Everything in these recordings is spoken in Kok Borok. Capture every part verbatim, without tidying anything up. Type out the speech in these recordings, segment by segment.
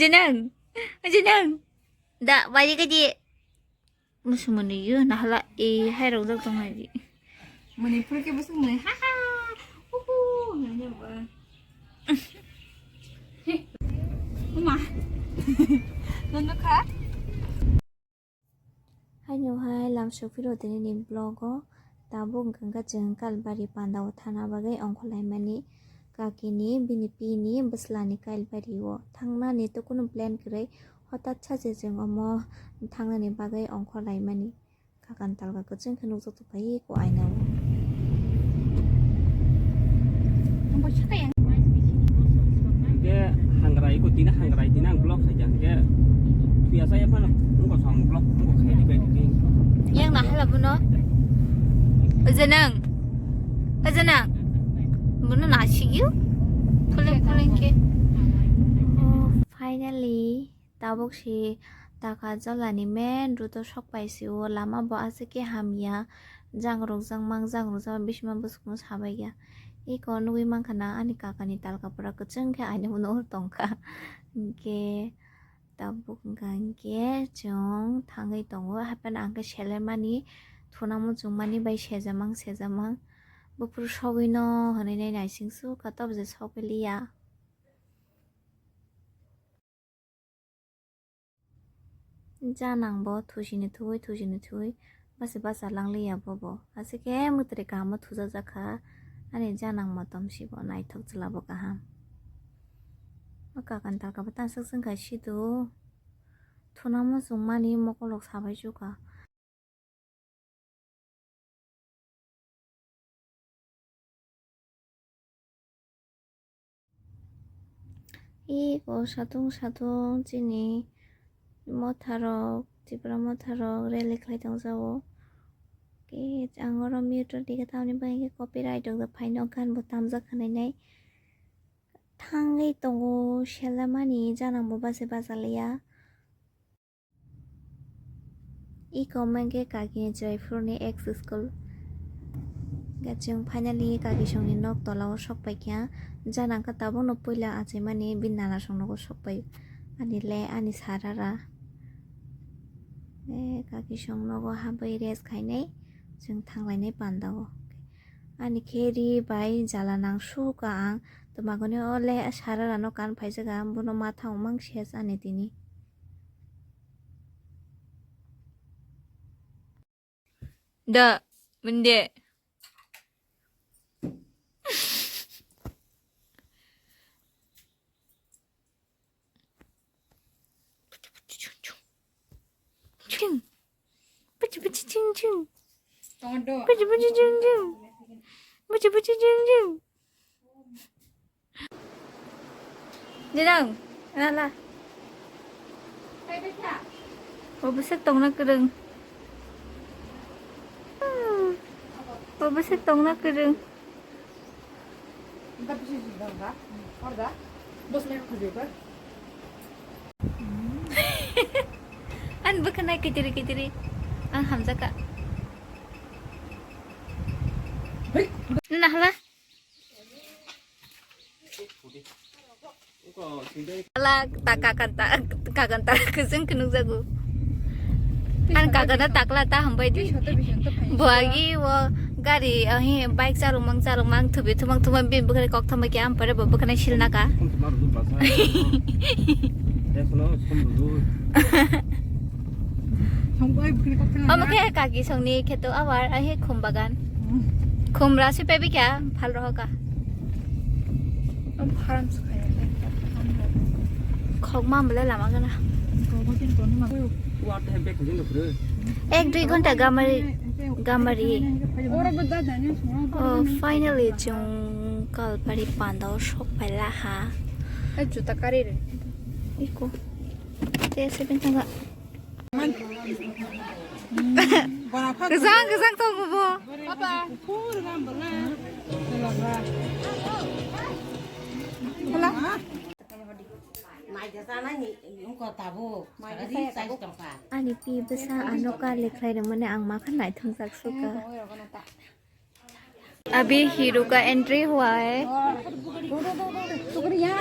Jenang, jenang. Da, bari ka di. Musu mani yo, nahala, eh, hai rok jak tong hai di. Mani pura ke musu mani, ha ha. Uhu, nanya ba. Uma. Nono kha. Haino hai lam sophi rw tini ni vlog o. Tabuk hwnkha khe chwng Kalbari panda o thana bagwi ongkhorlaimani. Kaki ni bini pi ni bwsla ni Kalbari o thangnani to kunu plan kwrwi, hothat sachi chwng omo thangnani bagwi ongkhorlaimani. Kakan talka kwchwng khe nukjak tongphai ko aina o. Hingke hangrai ko tina hangrai tina ang block khaikha hingke thuya saya phano wngkha song block wngkha khaidi bai di. Yang na hala bono. Ojenang. Ojenang. Bono na sigio. Puleng puleng ke. Oh, finally. Tabuk si Taka jala ni main road o sok pai si o, lama bo aswk khe hamya, jang rok jang mang jang rok jang bisima bwswk no sabai ya. Eko nugwi mankha na ani kaka ni talka pura kwchwng khe aina hwnwi tongkha. Hinkhe tabuk hwnkha hinkhe chwng thangwi tongo, hapheno ang khe selemani thuna muchungmani bai sejamang sejamang buphuru sogwi no hwnwi nai naising su kha, tabuk je sogwi liya. Janang bo thusini thuwi thusini thuwi basi basa langliya bobo. Aswk khe mwtwrwi kaham o thujajak kha. Ani janang motom sibo naithok chwla bo kaham. O kakan talka bo tansuk chwngkha sido. Thuna muchungmani mokolok sabai chukha. Eko satung satung chini motharok, Tripura motharok rally khlai tongjago. Ke ang oro mute rw dikhe tamni bagwi khe copyright rok phaino gan bo tamjak khwnainai. Thangwi tongo selamani janang bo basi bachaliya. Eko mankhe kaki Jaipur ni ex school. Hwnkhe chwng finally kaki songni nok tola o sok paikha. Janang khe tabukno puila achaimani bini nana song nogo sok pai. Ani le ani sarara. Eh, kaki song nogo habwi rest khainai chwng thanglainai panda o. Ani khe ri bai jala nang sukha ang. Twmagwni o le sararano kan phaijak ang, bono matha wngmang ses ani tini. Da, mende. Ching. Puchi puchi ching ching. Puchi puchi ching ching. Puchi puchi ching ching. Dinang, nala. Bo bwswk tongna kwrwng. Bo bwswk tongna kwrwng. Ani bwkhwnai kitiri kitiri. Ang hamjakha. Nuna hala. Ala ta kakan ta kakan ta kwchwng khe nukjago. Ani kakana takla ta hambai di. Bo agi o gari ahi bike charwmang charwmang thubi thumang thumang bini bwkhwnai kok thangbai khe ampore bo bwkhwnai silnaka. Omo khe kaki songni kheto abar ahi khum bagan. Khumra se pebi kya phal rohoka. Khok mam bole lama gana. Ek dui ghonta gamari gamari. Oh, finally chwng Kalbari panda o sok paila ha. Juta kari re. Iko. Te seven tanga. Kwchang kwchang tongo bo. Ani pi bwsa ano kar lekhlai rwmani ang makha naithok jak sukha. अभी हीरो का एंट्री हुआ है। शुक्रिया।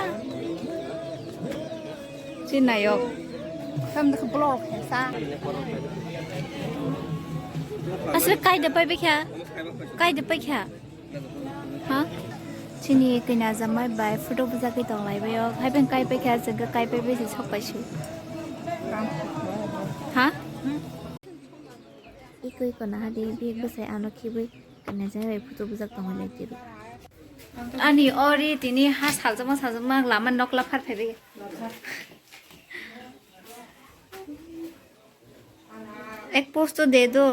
Tinayok. Tam da block sa. Asli kai da pai bekha. Kai da pai kha. Ha? Chini kina jamai bai photo bujagwi tong lai bayo. Hai ben kai pai kha, jaga kai pai bai sok pai su. Ha? Iko iko na hadi bi bwsai ano khibwi kina jamai bai photo bujak tong lai tiro. Ani ori tini ha saljakma saljakma lama nokla phar phaibai. Ek post to de do.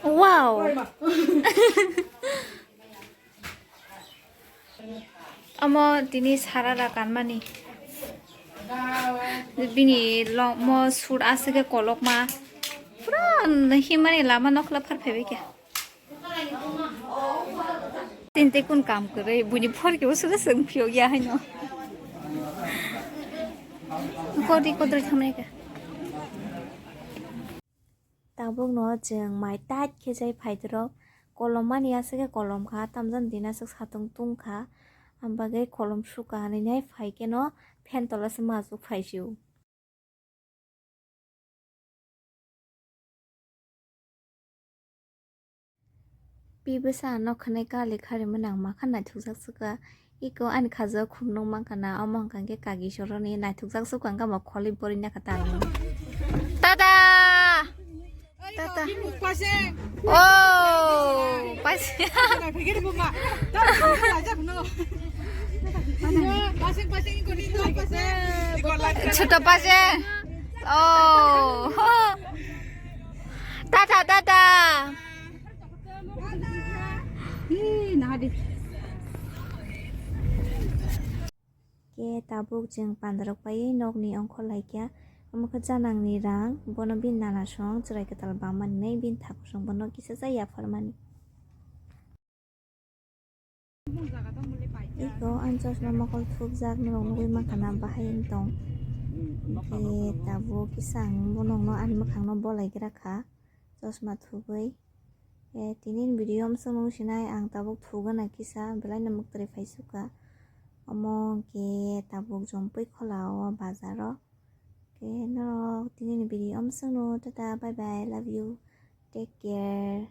Wow. Amo tini sarara kanmani. Bini longmo sur aswk khe kolokma. Pura himani lama nokla phar phaibai khe. Tinte kun kam kwrwi, buini phor khe usuk usuk phiyok ya haino. Kodi kodroi thamre ka. Tabuk no chwng mai tait khe jai phaidrok, kolom mani aswk khe kolom kha, tamjani din aswk satung tung kha, am bagwi kolom suka hinwi nai phai khe no fan tola se majwk phai sio. Pi bwsa no khwnai kali kharima nang ma kha naithokjak swkha. Iko ani khajo khum nung mankha na, omo hwnkha khe kagi soroni naithokjak swkha, hwnkha bo kholi bori nakha tani. Tada! Tata. Oh, paising. Chuto paising. Oh. Tata, tata. Khe tabuk chwng pandarok paiwi nokni ongkhor laikha. Omo khe janangni rang, bono bini nana song chwrai kwtal bangmani hinwi bini thakur song bono kisa cha yapharmani. Iko ani chosma mokol thupjak norok nugwi mankha na bahai wng tong. Khe tabuk kisa ang bo nokno ani mwkhangno bolai gra kha. Chosma thubui. Eh, tini video amswk nung sinai ang tabuk thugana kisa belai no mwktwrwi phaisukha. Omo hwnkhe tabuk jompui khola o bazar o. Khe norok tini ni video amswk no tata bye bye love you take care.